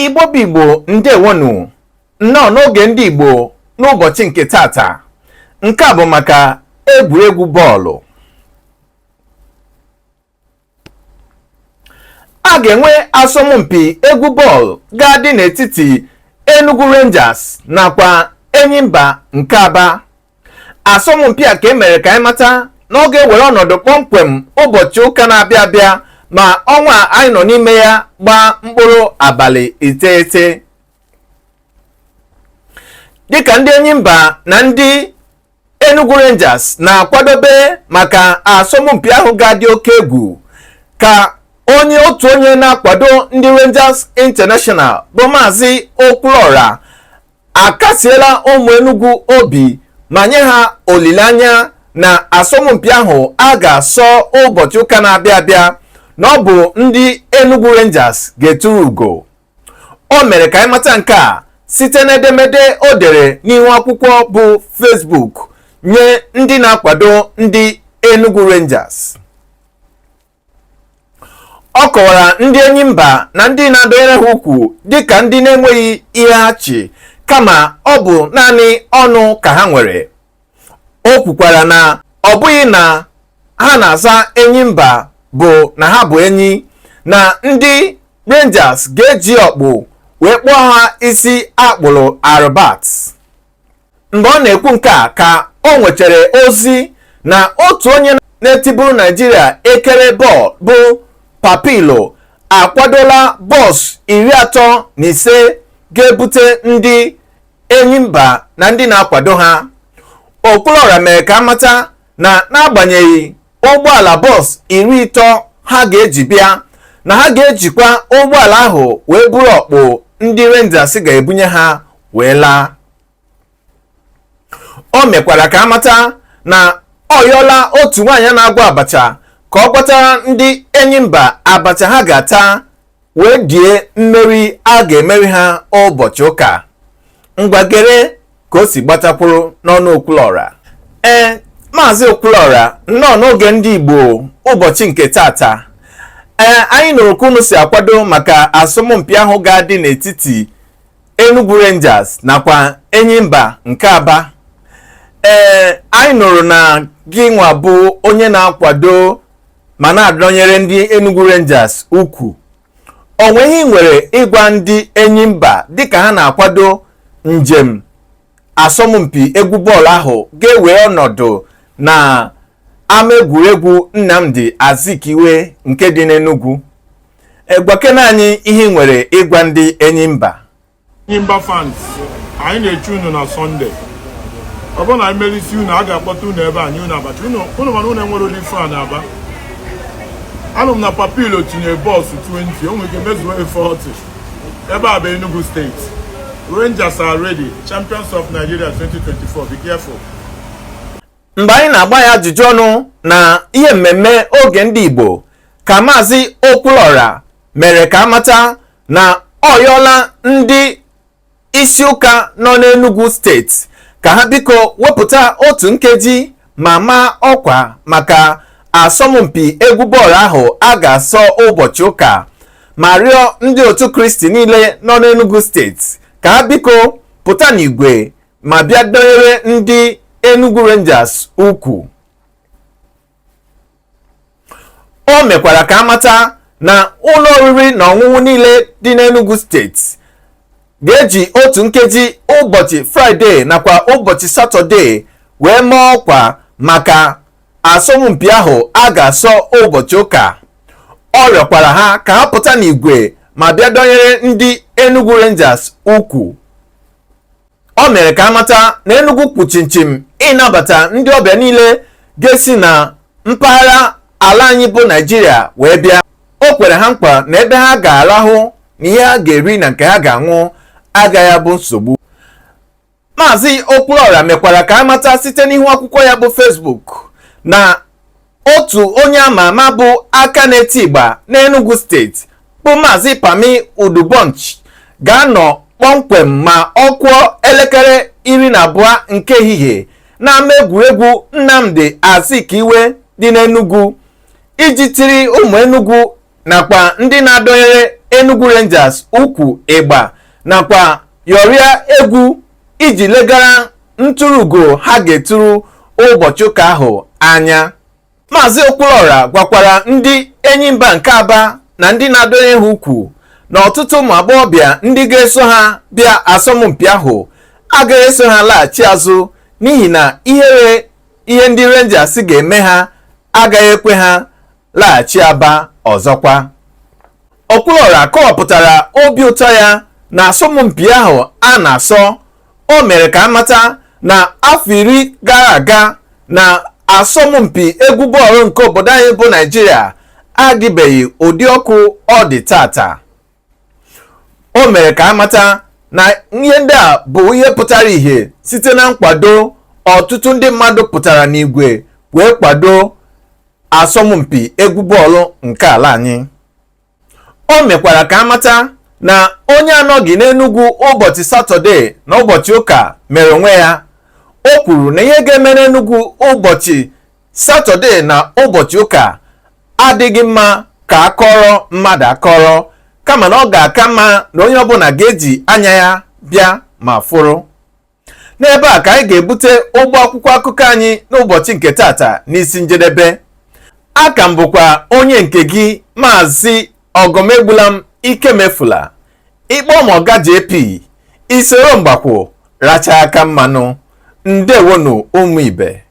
Igbo bụ Igbo, ndewonu, nnọọ n'oge ndị Igbo n'ụbọchị nke tata. Nke a bụ maka egwuregwu bọọlụ. A ga-enwe asọmpi egwu bọọlụ ga-adị n'etiti Enugu Rangers nakwa Enyimba nke Aba. Asọmpi a ka e mere ka anyị mata na ọ ga-ewere ọnọdụ kpọmkwem ụbọchị ụka na-abịa abịa ma ọnwa anyị nọ n'ime ya gbaa mkpụrụ abalị 9. Dịka ndị Enyimba na ndị Enugu Rangers na-akwadobe maka asọmpi ahụ ga-adị oke egwu, ka onye otu onye na-akwado ndị Rangers International bụ Maazị Okwuluora akasiela ụmụ Enugu obi ma nye ha olileanya na asọmpi ahụ a ga-asọ ụbọchị ụka na-abịa abịa na ọ bụ ndị Enugu Rangers ga-eturu ugo. O mere ka anyị mata nke a site n'edemede o dere n'ihu akwụkwọ bụ Facebook nye ndị na-akwado ndị Enugu Rangers. Ọ kọwara ndị Enyimba na ndị na-adọnyere ha ukwu dịka ndị na-enweghị ihe ha chị, kama ọ bụ naanị ọnụ ka ha nwere. O kwukwara na ọ bụghị na ha na-aza Enyimba bụ na ha bụ enyi, na ndị Rangers ga-eji ọkpụ wee kpụọ ha isi akpụrụ arụbat. Mgbe ọ na-ekwu nke a ka o nwetara ozi na otu onye na-etiburu Naijiria ekere bọọlụ bụ Papilo akwadola bọs 35 ga-ebute ndị Enyimba na ndị na-akwado ha. Okwuluora mere ka amata na n'agbanyeghị ụgbọala bọs 30 ha ga-eji bịa, na ha ga-ejikwa ụgbọala ahụ wee buru ọkpụ ndị Rangers ga-ebunye ha wee laa. O mekwara ka amata na ọ yọọla otu nwaanyị na-agwọ abacha ka ọ gwatara ndị Enyimba abacha ha ga-ata wee die mmeri a ga-emeri ha ụbọchị ụka. Ngwagere ka o si gbatakwuru n'ọnụ Okwuluora. Ee, Maazị Okwuluora, nnọọ n'oge ndị Igbo ụbọchị nke tata. Ee, anyị nụrụ ka unu si akwado maka asọmpi ahụ ga-adị n'etiti Enugu Rangers nakwa Enyimba nke Aba. Ee, anyị nụrụ na gị nwa bụ onye na-akwado ma na-adọnyere ndị Enugu Rangers ukwu. O nweghị nwere ịgwa ndị Enyimba dịka ha na-akwado njem asọmpi egwu bọọlụ ahụ ga-ewe ọnọdụ na ama egwuregwu Nnamdi Azikiwe nke dị n'Enugu? Gwakena anyị ihe nwere ịgwa ndị Enyimba. Enyimba fans, anyị na-eche unu na Sọnde. Ọ bụrụ na anyị merisi unu, a ga-akpọta unu ebe a nye unu abacha. Unu mana unu enwere ụdị fan Aba. Anụ m na Papilo tinye bọọsụ 20, o nwere ike mezuo 40. Ebe a bụ Enugu Steeti. Rangers are ready, champions of Nigeria 2024. Be careful. Mgbe anyị na-agba ya ajụjụ ọnụ na ihe mmemme oge ndị Igbo, ka Maazị Okwuluora mere ka amata na ọ yọọla ndị isi ụka nọ n'Enugu Steeti ka ha biko wepụta otu nkeji ma maa ọkwa maka asọmpi egwu bọọlụ ahụ a ga-asọ ụbọchị ụka, ma rịọ ndị otu Kristi niile nọ n'Enugu Steeti ka ha biko pụta n'igwe ma bịa dọnyere ndị Enugu Rangers ukwu. O mekwara ka amata na ụlọ oriri na ọṅụṅụ niile dị n'Enugu Steeti ga-eji otu nkeji ụbọchị Fraịde nakwa ụbọchị Satọde wee maa ọkwa maka asọmpi ahụ a ga-asọ ụbọchị ụka. Ọ rịọkwara ha ka ha pụta n'igwe ma bịa dọnyere ndị Enugu Rangers ukwu. O mere ka amata na Enugu kwụ chimchim ịnabata ndị ọbịa niile ga-esi na mpaghara ala anyị bụ Naịjirịa wee bịa. O kwere ha nkwa na ebe ha ga-arahụ na ihe ha ga-eri na nke ha ga-aṅụ agaghị abụ nsogbu. Maazị Okwuluora mekwara ka amata site n'ihu akwụkwọ ya bụ Facebook na otu onye ama ama bụ aka na-eti ịgba n'Enugu Steeti bụ Maazị Pami Udubonch ga-anọ kpọmkwem ma ọ kụọ elekere 12 nke ehihie n'ama egwuregwu Nnamdi Azikiwe dị n'Enugu iji tiri ụmụ Enugu nakwa ndị na-adọnyere Enugu Rangers ukwu ịgba nakwa yọrịa egwu iji legara ntụrụugo ha ga-eturu ụbọchị ụka ahụ anya. Maazị Okwuluora gwakwara ndị Enyimba nke Aba na ndị na-adọnye ha ukwu na ọtụtụ ụmụ agbọghọbịa ndị ga-eso ha bịa asọmpi ahụ agaghị eso ha laghachi azụ n'ihi na ihere ihe ndị Rangers ga-eme ha agaghị ekwe ha laghachi Aba ọzọkwa. Okwuluora kọwapụtara obi ụtọ ya na asọmpi ahụ a na-asọ. O mere ka a mata na afọ 10 gara aga na asọmpi egwu bọọlụ nke obodo anyị bụ Naịjirịa adịbeghị ụdị ọkụ ọ dị tata. O mere ka a mata na ihe ndị a bụ ihe pụtara ìhè site na nkwado ọtụtụ ndị mmadụ pụtara n'igwe wee kwado asọmpi egwu bọọlụ nke ala anyị. O mekwara ka a mata na onye anọghị n'Enugu ụbọchị Satọde na ụbọchị ụka mere onwe ya. O kwuru na ihe ga-eme n'Enugu ụbọchị Satọde na ụbọchị ụka adịghị mma ka a kọrọ mmadụ akọrọ, kama na ọ ga-aka mma na onye ọbụla ga-eji anya ya bịa ma fụrụ. N'ebe a ka anyị ga-ebute ụgbọ akwụkwọ akụkọ anyị n'ụbọchị nke tata n'isi njedebe. Aka m bụkwa onye nke gị, Maazị Ọgọmegbulam Ikemefula. Ị kpọọ m Ọga JP, i soro mgbakwụ rachaa aka mmanụ. Ndewonu ụmụ ibe.